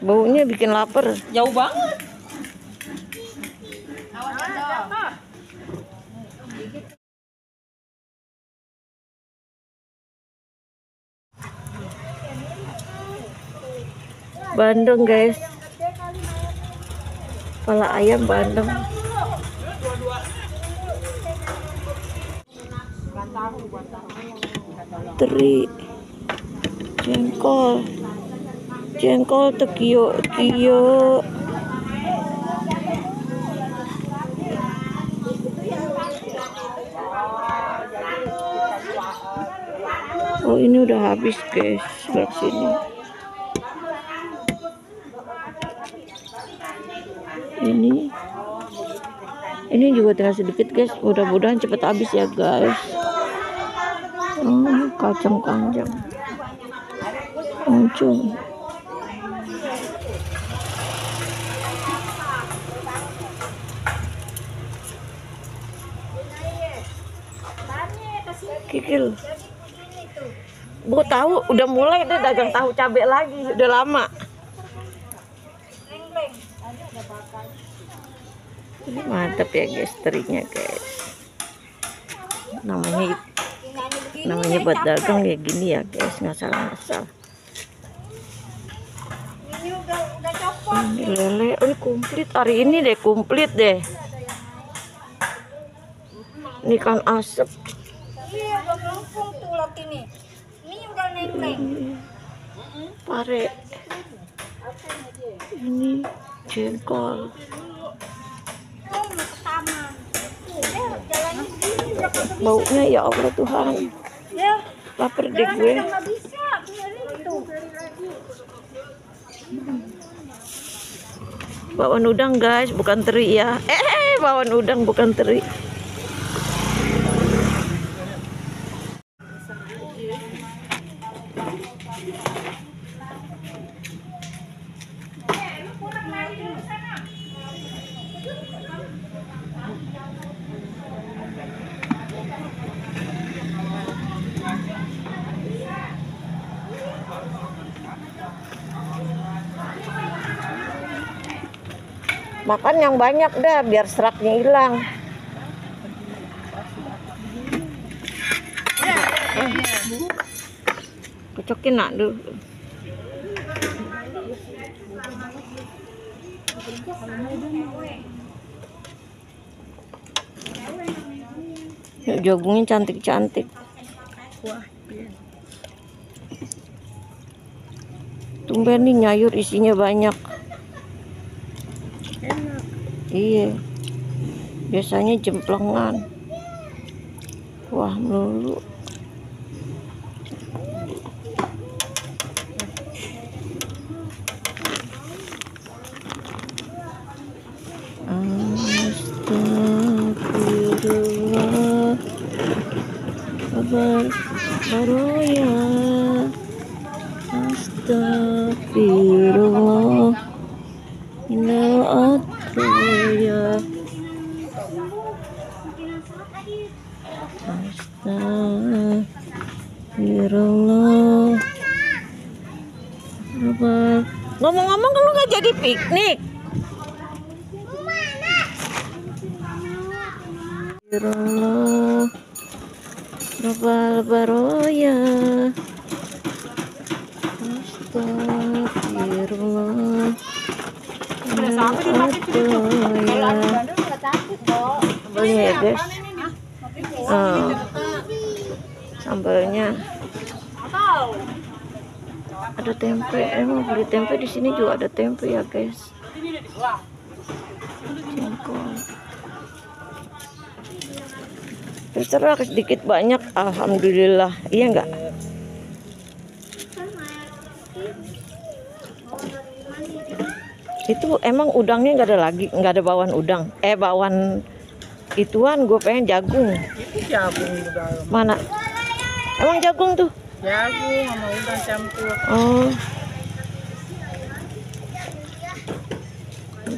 Baunya bikin lapar. Jauh banget. Bandeng guys, kepala ayam bandeng. Teri, jengkol, jengkol tekio kio. Oh ini udah habis guys, sebelah sini. Ini juga tinggal sedikit guys, mudah-mudahan cepet habis ya guys. Oh, kacang panjang muncul. Kikil. Bu tahu udah mulai deh dagang tahu cabai lagi, udah lama. Ini mantap ya guys, terinya guys. Namanya buat dagang ya gini ya guys, nggak salah. Ini lele, ini komplit hari ini deh, komplit deh. Ini ikan asap. Iya, udah melengkung tuh laut ini. Ini udah neng-neng. Pare. Ini jengkol. Baunya ya Allah Tuhan. Ya, Lapar deh gue. nggak bisa. Bakwan udang guys, bukan teri ya. Bakwan udang bukan teri. Makan yang banyak dah biar seratnya hilang. Cocokin nak dulu. Yuk, jagungnya cantik-cantik. Tumben nih nyayur isinya banyak. Iya, biasanya jemplengan. Wah melulu. Astagfirullah. Sabar, baroya. Astagfirullah. Innal ya. Astagfirullah. Ngomong-ngomong lu nggak jadi piknik? Astagfirullah. Rabbal baroya. Astagfirullah. Sambalnya ya guys. Sambalnya ada tempe. Emang beli tempe di sini juga ada tempe ya guys. Jengkol. Terserah sedikit banyak, alhamdulillah. Iya enggak? Itu emang udangnya nggak ada lagi, nggak ada bakwan udang. Bakwan ituan gue pengen jagung. Itu jagung di dalam. Mana? Emang jagung tuh? Jagung sama udang campur. Oh.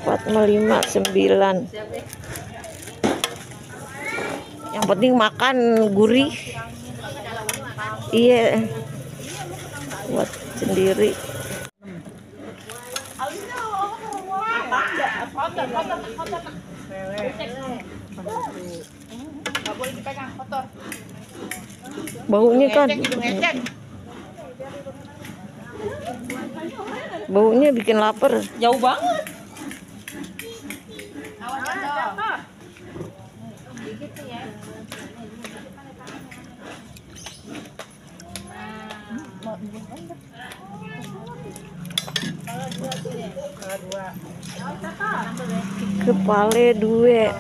4,59. Yang penting makan gurih. Iya. buat sendiri. Baunya kan, baunya bikin lapar. Jauh banget. Kepala dua.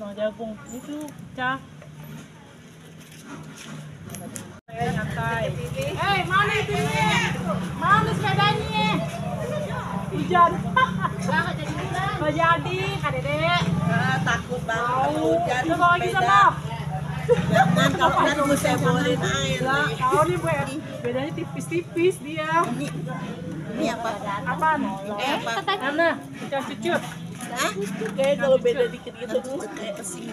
Mau jagung itu, Cah. Saya nyantai. Mana itu? Mana sepedanya? Hujan. Nggak jadi, Kak Dede. Takut banget hujan Coba lagi sama. jangan kalau nunggu saya bolehin air Lah, kalau ini bedanya tipis-tipis dia. ini apa Apaan? apa Mana? Kita cucut. kayak kalau beda dikit gitu kayak kesini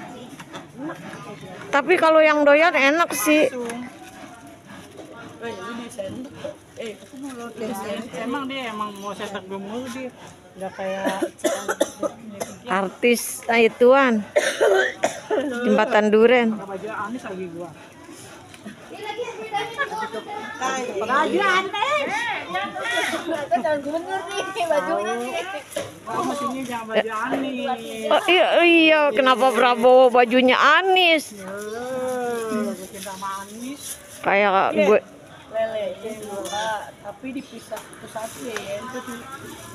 Tapi kalau yang doyan enak sih. ini sendok Emang dia mau cetak gemuk dia. Udah kayak Artis ituan. Jembatan Duren. baju Anis lagi gua. Baju aneh. Jangan gubernur nih bajunya nih. Oh, mestinya jangan baju Anis. Oh, iya, kenapa Prabowo bajunya Anies? Gua cinta sama Anis. Kayak gue. lele tapi dipisah ke satu ya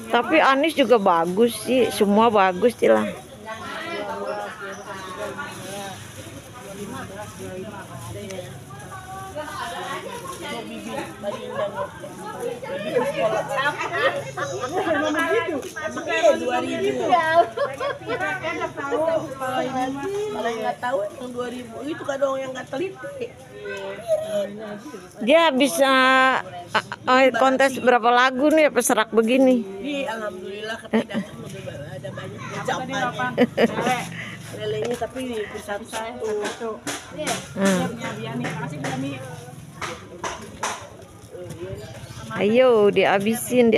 Tapi Anies juga bagus sih, semua bagus sih lah. emang iya 2000 kalau yang nggak tahu yang 2000 itu kan dong yang nggak teliti Dia bisa kontes berapa lagu nih peserak begini. ini alhamdulillah kepedangan ada banyak pencapaian lelenya tapi dipisah satu Punya Biani. Makasih Biani. Ayo dihabisin.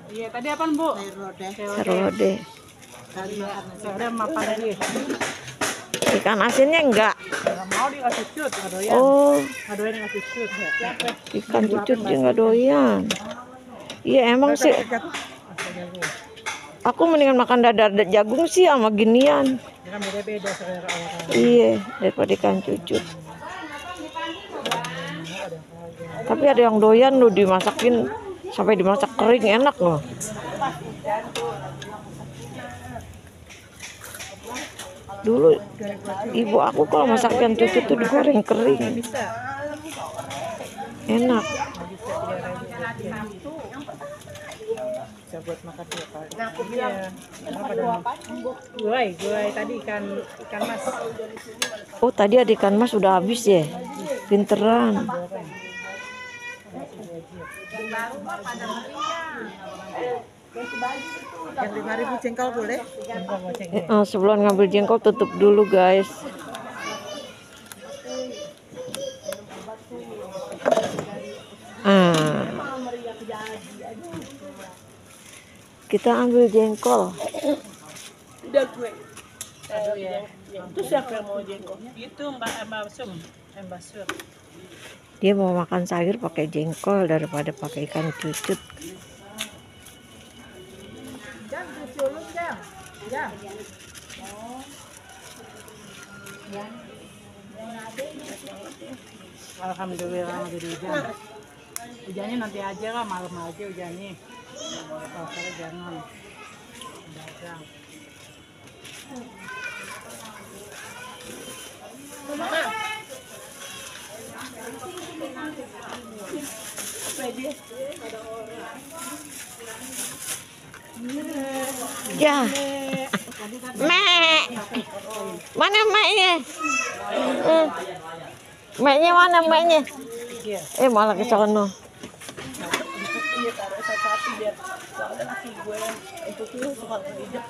Iya, tadi apaan, Bu? Serode. Saya makan lagi. Ikan asinnya enggak. Nggak mau dikasih cut, nggak doyan. Oh, Nggak doyan dikasih cut. ikan cucut dia enggak doyan. Iya emang sih. Aku mendingan makan dadar jagung sih sama ginian. Ini kan beda-beda selera orang. Iya, daripada ikan cucut. Tapi ada yang doyan loh dimasakin sampai dimasak kering, enak loh. Dulu ibu aku kalau masak ikan cucut tuh digoreng kering. Enak. Bisa buat makan dua kali. Nah, aku bilang, kenapa gulai tadi ikan mas. Oh tadi ada ikan mas udah habis ya. Pinteran. yang 5.000 jengkol boleh Sebelum ngambil jengkol tutup dulu guys. Kita ambil jengkol. udah gue itu siapa yang mau jengkol Itu Mbak Sum. Mbak Sur. Dia mau makan sayur pakai jengkol daripada pakai ikan cucut. Alhamdulillah nggak jadi hujan. Hujannya nanti aja lah, malam aja hujannya. Kalau jangan. Dagang. Ya. Mek. Mana meknya? Meknya mana meknya? Malah ke sono. iya taruh satu-satu biar soalnya laki gue itu tuh suka ngejek